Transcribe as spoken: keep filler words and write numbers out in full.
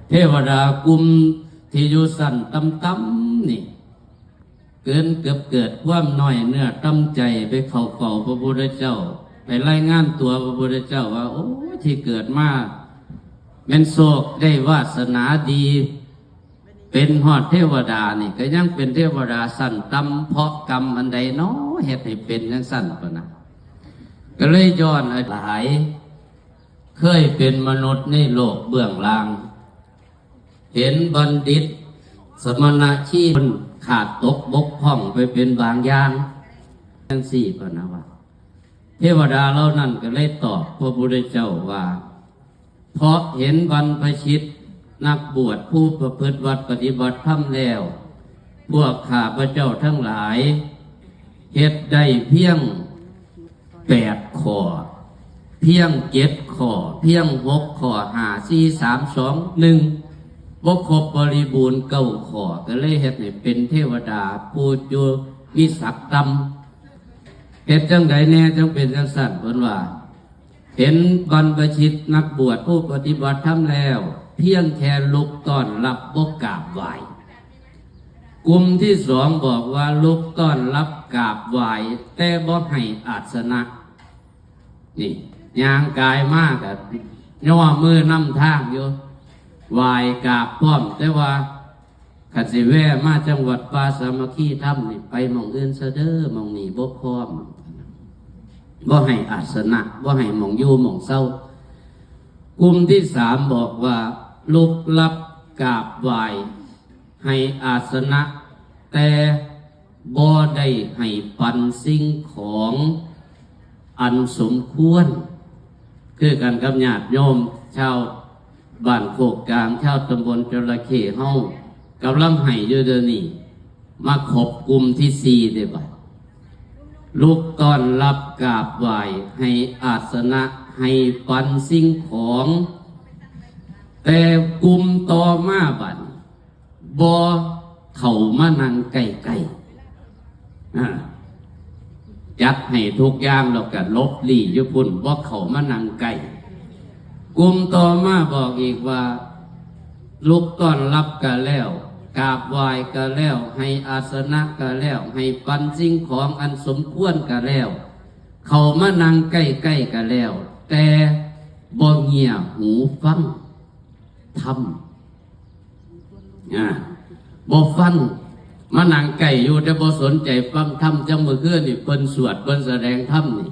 เทวดากลุ่มที่อยู่ชั้นต่ำๆนี่ เกินเกือบเกิดความน้อยเนื้อต่ำใจไปเข้าเฝ้าพระพุทธเจ้า ไปรายงานตัวพระพุทธเจ้าว่า โอ้ย ที่เกิดมาแม่นโชคได้วาสนาดี เป็นฮอดเทวดานี่ก็ยังเป็นเทวดาชั้นต่ำ เพราะกรรมอันใดน้อเฮ็ดให้เป็นจั่งซั่นปะนะ ก็เลยย้อนหลาย เคยเป็นมนุษย์ในโลกเบื้องล่าง เห็นบัณฑิตสมณะชีพขาดตกบกพร่องไปเป็นบางอย่างจั่งซี้ปะนะว่า เทวดาเหล่านั้นก็เลยตอบพระพุทธเจ้าว่า เพราะเห็นบรรพชิตนักบวชผู้ประพฤติวัตรปฏิบัติธรรมแล้ว พวกข้าพเจ้าทั้งหลาย เฮ็ดได้เพียงแปดข้อ เพียงเจ็ดข้อ เพียงหกข้อ ห้า สี่ สาม สอง หนึ่ง บ่ครบบริบูรณ์เก้าข้อ ก็เลยเฮ็ดให้เป็นเทวดาผู้อยู่มีศักดิ์ต่ำ เฮ็ดจั่งใดแน่จั่งเป็นจั่งซั่น เพิ่นว่า เห็นบรรพชิตนักบวชผู้ปฏิบัติธรรมแล้ว เพียงแค่ลุกต้อนรับบ่กราบไหว้ กลุ่มที่สองบอกว่าลุกต้อนรับกราบไหว้ แต่บ่ให้อาสนะ นี่ ย่างกายมากะย่อมือนำทางอยู่ ไหว้กราบพร้อม แต่ว่าคันสิแวะมาจังหวัดป่าสามัคคีธรรมนี่ ไปหม่องอื่นซะเด้อ หม่องนี้บ่พร้อม บ่ให้อาสนะ บ่ให้หม่องอยู่หม่องเซา กลุ่มที่สามบอกว่าลุกรับกราบไหว้ ให้อาสนะ แต่บ่ได้ให้ปันสิ่งของอันสมควร คือกันกับญาติโยมชาวบ้านโคกกลาง ชาวตำบลจระเข้เฮากำลังให้อยู่เดี๋ยวนี้ มาครบกลุ่มที่สี่เด้บัด ลุกต้อนรับกราบไหว้ ให้อาสนะ ให้ปันสิ่งของ แต่กลุ่มต่อมาบัดนี้ บ่เข้ามานั่งใกล้ๆ อ่า จัดให้ทุกอย่างแล้วก็หลบลี้อยู่พุ้น บ่เข้ามานั่งใกล้ กลุ่มต่อมาบอกอีกว่า ลุกต้อนรับก็แล้ว กราบไหว้ก็แล้ว ให้อาสนะก็แล้ว ให้ปันสิ่งของอันสมควรก็แล้ว เข้ามานั่งใกล้ๆก็แล้ว แต่บ่เงี่ยหูฟังธรรม อ่า บ่ฟัง มานั่งใกล้อยู่แต่บ่สนใจฟังธรรม จังมื้อคืนนี่เพิ่นสวดเพิ่นแสดงธรรมนี่